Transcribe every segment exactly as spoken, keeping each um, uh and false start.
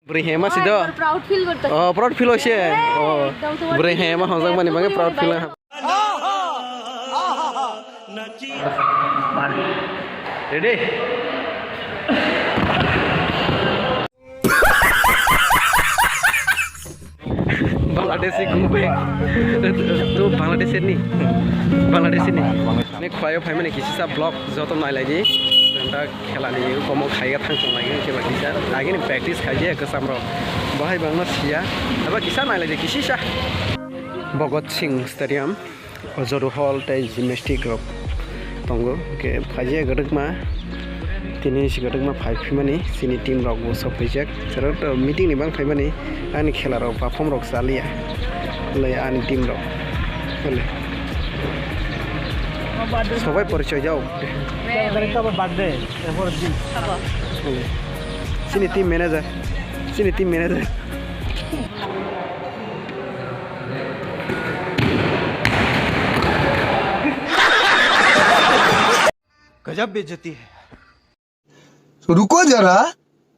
Bwrwi hema si do. Proud feel gorta. Oh, proud feel hoise. Oh, ekdom tomar bwrwi hema hongjak mani bagwi proud feel. Ready? Bangladeshi gubeng. Tu Bangladeshi ni. Bangladeshi ni. Ni khwlaio phaimani kisisa vlog joto nailai di. Khela ni komo khaiga thang tong lai khe ba kisa. Agini practice khaijak kwcham rok. Bahai bangno siya. Aba kisa nailai di kisisa. Bhagat Singh Stadium. O Jodu Hall tei gymnastic rok tongo. Hwnkhe phaijak kwdwkma, tini si kwdwkma phai phimani chini team rok bo sok phaijak. Chwrairok meeting ni bang phaimani ani khela rok perform rok chaliya. Lai ani team rok. Lai. Sobai porichoy jao. Birthday. Chini team manager. Chini team manager. गजब बेइज्जती है। रुको जरा,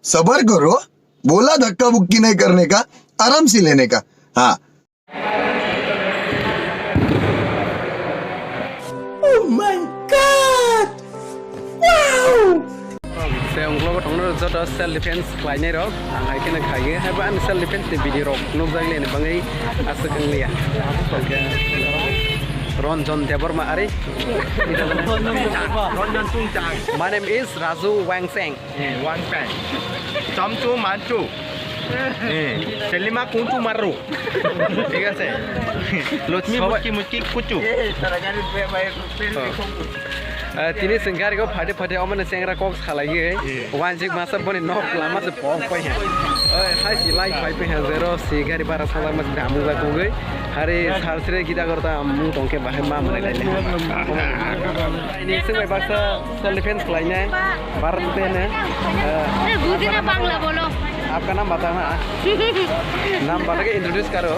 सबर करो, बोला धक्का मुक्की नहीं करने का, आराम से लेने का। हाँ। Oh my God! Wow! Se ungklogo tongno joto self defense khlainai rok, ang hai kheno khaiwi, haiba ani self defense ni video rok nukjak le ni bagwi aswk wng liya. Ranjan Debbarma ari. Ranjan Chungchang. My name is Raju Wangseng. Eh, Wangseng. Chamchu Manchu. Eh, Selima Kunchu Maru. ঠিক আছে? লক্ষ্মী সবাই মুচকি মুচকি কুচু। Eh, tini chwng gari o phade phade omo ni chengra kok salai ye. Eh. Wanjik masa boni nok lama se pok pai ha. Oi, hai si lai pai pai ha zero si gari bara sala mas damu ga kugui. Hari sal sre gida gorta mung tongke bahai ma mane lai le. Ini sing bai baksa self defense khlainai. Bharat te ne. Eh, बुझे ना बांग्ला बोलो। आपका नाम बताना। नाम बता के इंट्रोड्यूस करो।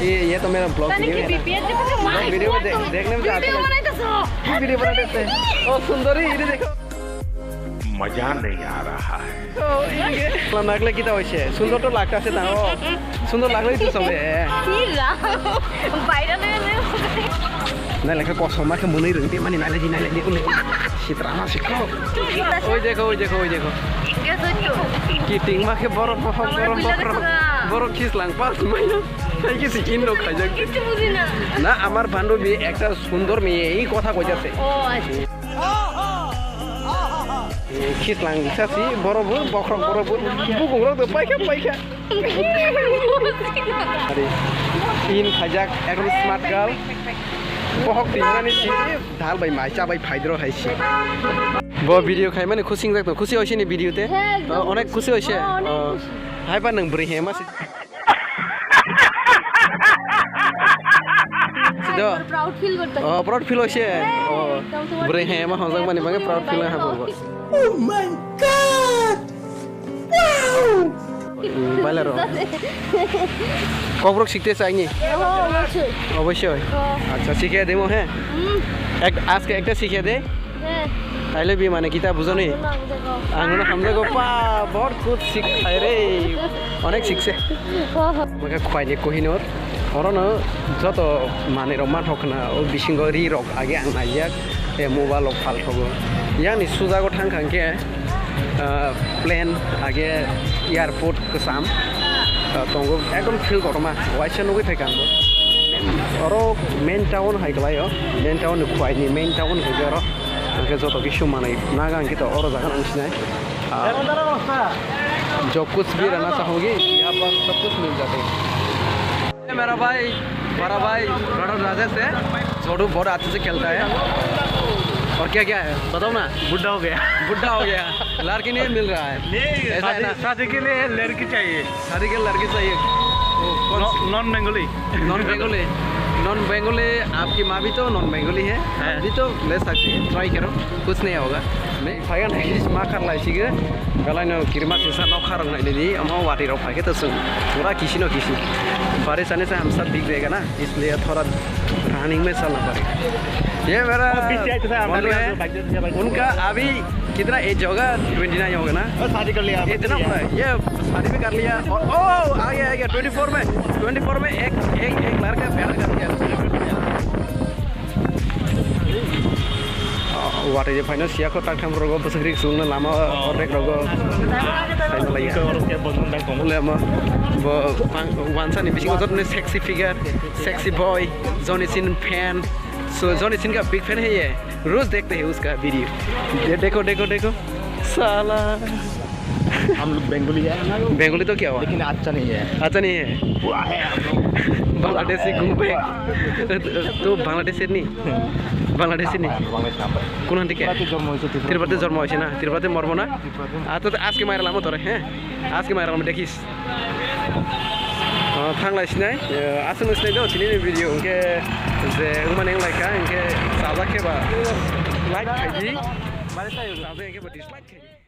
ये, ये तो मेरा ब्लॉग वीडियो है ना। ब्लॉग वीडियो में दे-, देखने में तो अच्छा लगता है। वीडियो बनाते हैं। ओ सुंदरी, इधर देखो। मजा नहीं आ रहा है। Khwlangnaikle kita hoise. Sundor to lagta se tang o. Sundor lagle itu sobe. Naile khe kosom ma khe mwnwi rwngdi mani naile di naile di ule. Sitra ma sikho. Oi dekho, oi dekho, oi dekho. Kiting ma khe borok bohok borok bohok borok khis lang pas maya. Hai kisi indo khaijak. Na amar bandhobi ekta sundor meye ei kotha koijase. Khislang sasi borok bo bokhorok borok bo bukungrok do paikha paikha. Ari in khaijak ekdom smart girl. Bohok tinani si dal bai mai cha bai phaidro hai si. Bo video khaimani khusi wngjak tong khusi hoise ni video te. Onek khusi hoise. Hai ba nwng bwrwi he ma si. Sido. Proud feel করতে। Oh, proud feel হইছে? হ্যাঁ, ও, একদম তোমার bwrwi he ma hongjak mani bagwi proud feel ha bo. Oh my God! Wow! Bailaro. Kokborok শিখতে চাইনি? হ্যাঁ, অবশ্যই। অবশ্যই। হ্যাঁ। আচ্ছা, শিখিয়ে দেবো, হ্যাঁ? হুম। এক, আজকে একটা শিখিয়ে দে। হ্যাঁ। I love you মানে কিতা বুঝো নি? না, বুঝে গো। Ang no hamjago pa, bahut kuch sikh thai re. Onek sikse. Oho. Maka khwai ni Kohinoor. Orono joto manwi rok man hokna o bisingo ri rok age ang naijak. Te mobile rok phal thogo. Yang ni sujago thang khang khe, ah, plane age airport kwcham, ah, tongo ekdom field kotorma waisa nugwi phaikha ang bo. Oro main town hai kwlaio, main town ni khwai ni main town hai khe oro. Hwnkhe joto kisu manwi naga hwnkhe to oro jaga nang sinai. Ah, jo kuch bhi rehna chahogi, yahan par sab kuch mil jate hai. ये मेरा भाई, बड़ा भाई, ब्रदर राजेश है। छोटू बहुत अच्छे से खेलता है। और क्या क्या है? बताओ ना। बुढ़ा हो गया। बुढ़ा हो गया। लड़की नहीं मिल रहा है। नहीं, ऐसा है शादी, ना? शादी के लिए लड़की चाहिए। शादी के लड़की चाहिए। वो कौन सी? नॉन बंगाली। नॉन बंगाली। नॉन बंगाली, आपकी माँ भी तो नॉन बंगाली है। हाँ। आप भी तो ले सकते हैं, ट्राई करो, कुछ नहीं होगा। Phaikha naikhe ma kharlai sige, belai no kirima sisa nok kharok nailai di, omo watui rok phaikhe to chwng pura kisi no kisi. Bari sani se hamsa big rega na, isliye thora running mein chalna pare. ये मेरा ओ, बीस से आया था, बन रहा है। उनका अभी कितना एज होगा? ट्वेंटी नाइन होगा ना? ओ, शादी कर लिया। इतना बड़ा, ये शादी भी कर लिया। और, ओ, आ गया, आ गया, ट्वेंटी फ़ोर में, ट्वेंटी फ़ोर में एक, एक, एक लड़का प्यार कर लिया। Watwi je phaino siya kho tak tham rogo bwswk rik sungno lama orek rogo. Phaino laiya. Lema bo wansani bisingo jotoni sexy figure, sexy boy, Johnny Sins fan. So Johnny Sins ka big fan hai ye. Roz dekhte hai uska video. Ye dekho, dekho, dekho. Sala. हम लोग बंगाली है ना? Bengali to kya hua? लेकिन अच्छा नहीं है। Acha nahi hai. Buah है हम लोग। Bangladeshi ghum pe. To Bangladeshi nahi? Bangladeshi nahi? Bangladesh na. Kun handi ke? ত্রিপুরাতে জন্ম হয়েছে, ত্রিপুরাতে। ত্রিপুরাতে জন্ম হয়েছে না? ত্রিপুরাতে মরবো না? ত্রিপুরাতে। Acha to aske maira lamo tore, he? Aske maira lamo dekhis. Thanglai sinai, aswk no sinai do, tini ni video hwnkhe je wngmani wnglaikha, hwnkhe chajak khe ba like khai di, chajak khe ba dislike khai di.